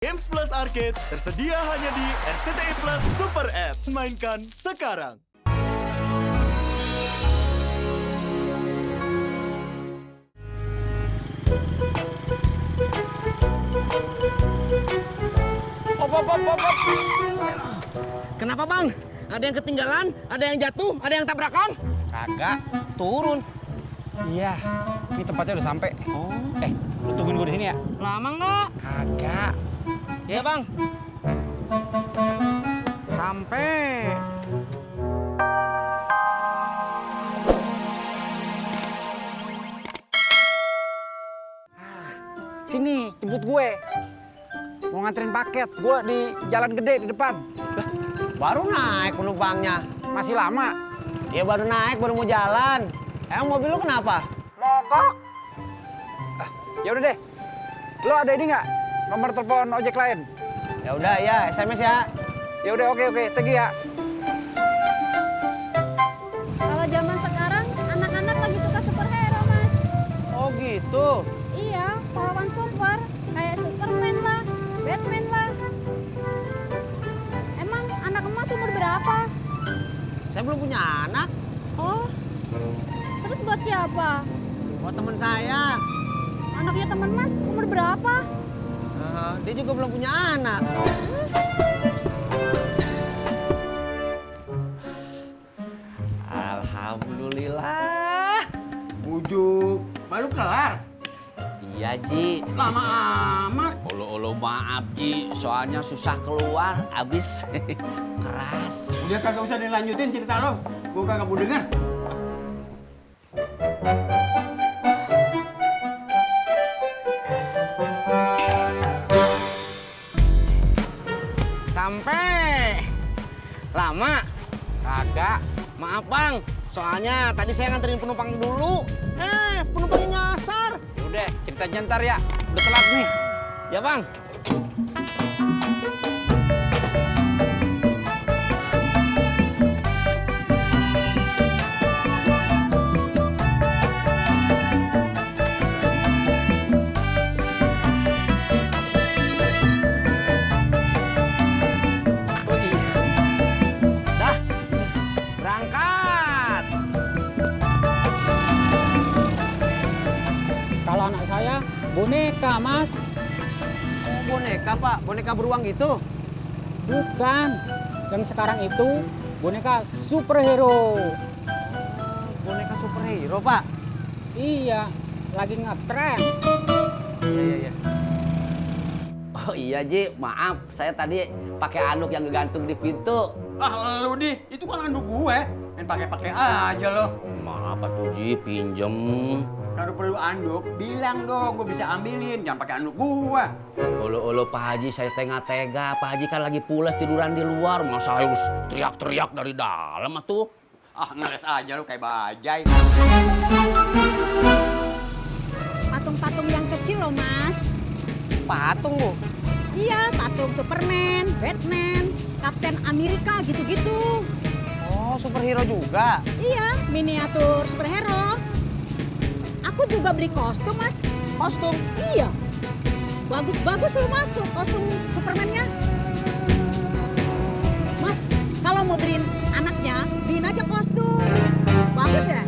Games Plus Arcade tersedia hanya di RCTI Plus Super App. Mainkan sekarang. Op. Kenapa bang? Ada yang ketinggalan, ada yang jatuh, ada yang tabrakan? Kagak, Turun. iya. Ini tempatnya udah sampai. Oh. Lu tungguin gue di sini ya? Lama nggak? Kagak. Iya bang. Sampai. Sini, jemput gue. Mau nganterin paket. Gue di jalan gede di depan. Baru naik penumpangnya. Masih lama. Ya baru naik, baru mau jalan. Emang mobil lu kenapa? Mogok. Ya udah deh. Lo ada ini nggak? Nomor telepon ojek lain? Ya udah ya, SMS ya. Ya udah, oke. Thank you ya. Kalau zaman sekarang, anak-anak lagi suka superhero, Mas. Oh gitu. Iya, pahlawan super. Kayak Superman lah, Batman lah. Emang anak emas umur berapa? Saya belum punya anak. Oh, terus buat siapa? Buat teman saya. Anaknya teman Mas umur berapa? Dia juga belum punya anak. Alhamdulillah. Bujuk. Baru kelar? Iya, Ji. Lama amat. Olo-olo maaf, Ji. Soalnya susah keluar, abis keras. Udah kagak usah dilanjutin cerita lo. Gue kagak mau denger. Sampai. Lama? Kagak. Maaf bang, soalnya tadi saya nganterin penumpang dulu. Penumpangnya nyasar. Ya udah, ceritanya ntar ya. Udah telat nih. Ya bang. Dah, berangkat. Kalau anak saya boneka, Mas. Oh, boneka pak, boneka beruang gitu. Bukan. Yang sekarang itu boneka superhero. Boneka superhero pak. Iya, lagi ngetren. Iya. Oh iya, Ji. Maaf, saya tadi pakai anduk yang ngegantung di pintu. Ah lu di, itu kan anduk gue. Main pakai-pakai aja lo. Maaf, Atuh Ji, pinjem. Kalau perlu anduk, bilang dong gue bisa ambilin. Jangan pakai anduk gue. Olo-olo Pak Haji, saya tega-tega. Pak Haji kan lagi pulas tiduran di luar. Masa harus teriak-teriak dari dalam, atuh. Ah ngeles aja lo kayak bajai. Patung-patung yang kecil loh, Mas. Patung bu. Iya, patung Superman, Batman, Kapten Amerika gitu-gitu. Oh, superhero juga. Iya, miniatur superhero. Aku juga beli kostum, Mas. Kostum. Iya. Bagus-bagus loh, Mas, kostum Superman-nya. Mas, kalau mau beliin anaknya, beliin aja kostum. Bagus ya?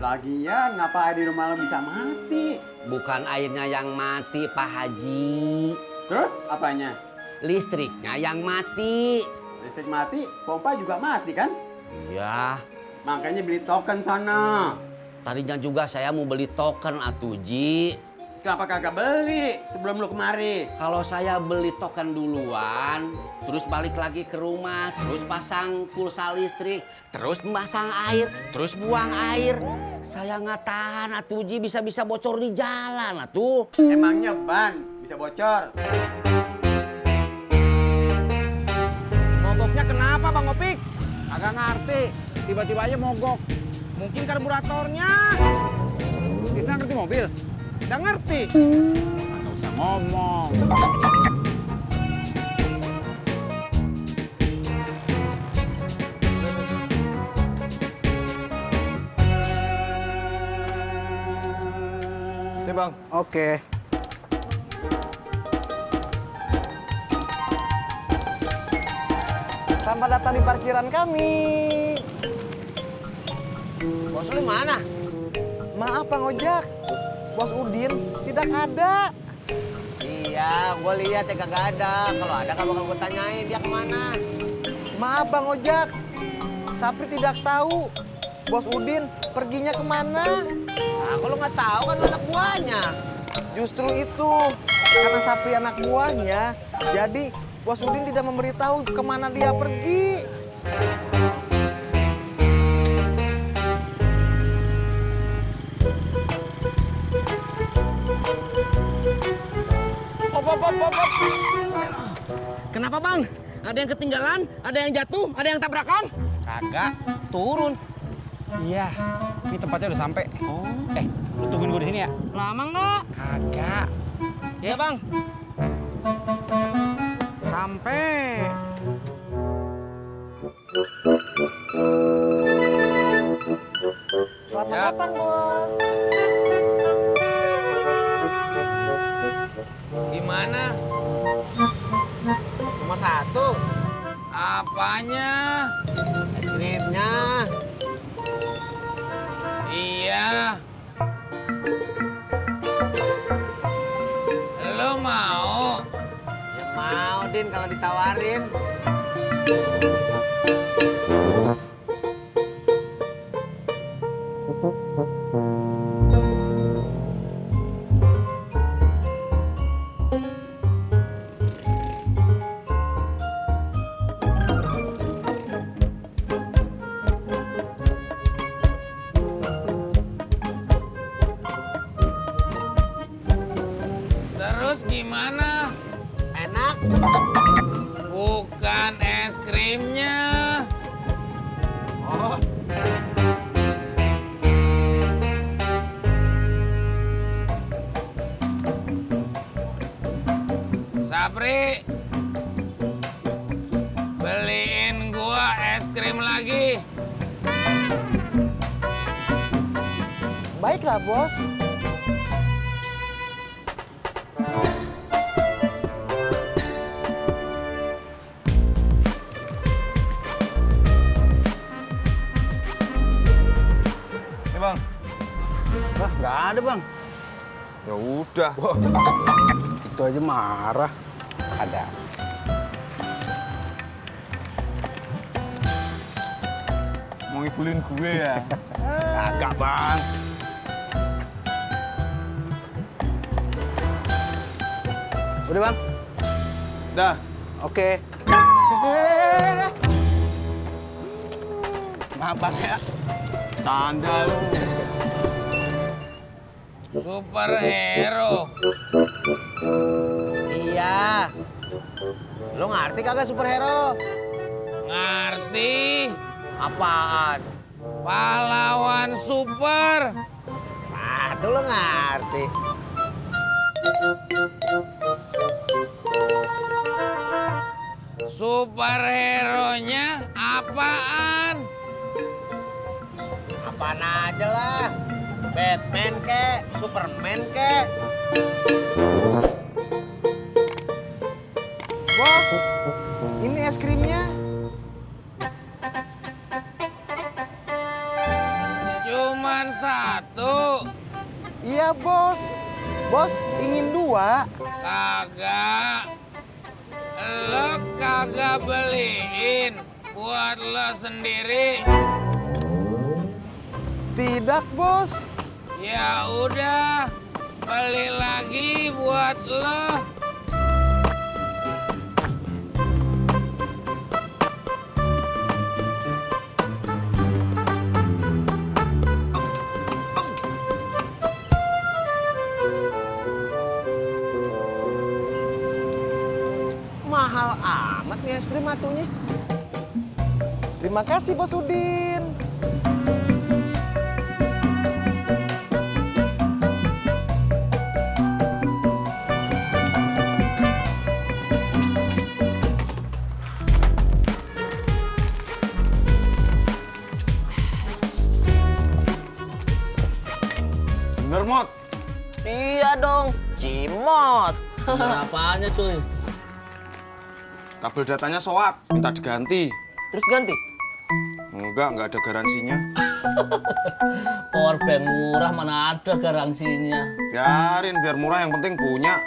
Lagian ngapa air di rumah lo bisa mati? Bukan airnya yang mati, Pak Haji. Terus apanya? Listriknya yang mati. Listrik mati, pompa juga mati kan? Iya. Makanya beli token sana. Tadinya juga saya mau beli token, Atuh Ji. Kenapa kagak beli sebelum lu kemari? Kalau saya beli token duluan, terus balik lagi ke rumah, terus pasang pulsa listrik, terus memasang air, terus buang air. Saya nggak tahan, Atuh Ji, bisa-bisa bocor di jalan, Atuh. Emangnya ban bisa bocor? Mogoknya kenapa Bang Opik? Kagak ngerti. Tiba-tiba aja mogok. Mungkin karburatornya. Tisna ngerti mobil? Nggak ngerti. Nggak usah ngomong. Bang. Oke. Selamat datang di parkiran kami. Bos lu mana? Maaf Bang Ojak, Bos Udin tidak ada. Iya, gue lihat ya kagak ada. Kalau ada kan bakal gue tanyain dia kemana. Maaf Bang Ojak, Sapri tidak tahu Bos Udin perginya kemana. Nah, kalau nggak tahu kan anak buahnya. Justru itu, karena Sapri anak buahnya, jadi Bos Udin tidak memberitahu kemana dia pergi. Kenapa bang? Ada yang ketinggalan, ada yang jatuh, ada yang tabrakan? Kagak. Turun. Iya, ini tempatnya udah sampai. Oh. Lu tungguin gue di sini ya? Lama nggak? Kagak. Ya bang. Sampai. Selamat datang Bos. Gimana? Cuma satu. Apanya? Es krimnya. Iya. Lo mau? Ya mau, Din, kalau ditawarin. Terus gimana? Enak. Bukan es krimnya. Oh, Sapri, beliin gua es krim lagi. Baiklah Bos. Nih bang. wah nggak ada bang. Ya udah. Itu aja marah. Ada. Mau ngibulin gue ya? Kagak bang. Udah bang. Dah. Oke. Maaf bang ya. Canda lu. Superhero. Iya. Lo ngerti kagak superhero? Ngerti? Apaan? Pahlawan super. Ah, tuh lo ngerti. Superhero-nya apaan? Apaan aja lah. Batman kek, Superman kek. Bos, ini es krimnya. Cuman satu. Iya Bos. Bos ingin 2. Kagak. Lo kagak beliin buat lo sendiri. Tidak Bos. Ya udah, beli lagi buat lo. Mahal amat nih es krim atunya. Terima kasih Bos Udin. Bener Mot. Iya dong, Cimot. Apanya cuy? Kabel datanya soak, minta diganti. terus ganti? Enggak ada garansinya. Powerbank murah mana ada garansinya. Biarin, biar murah yang penting punya.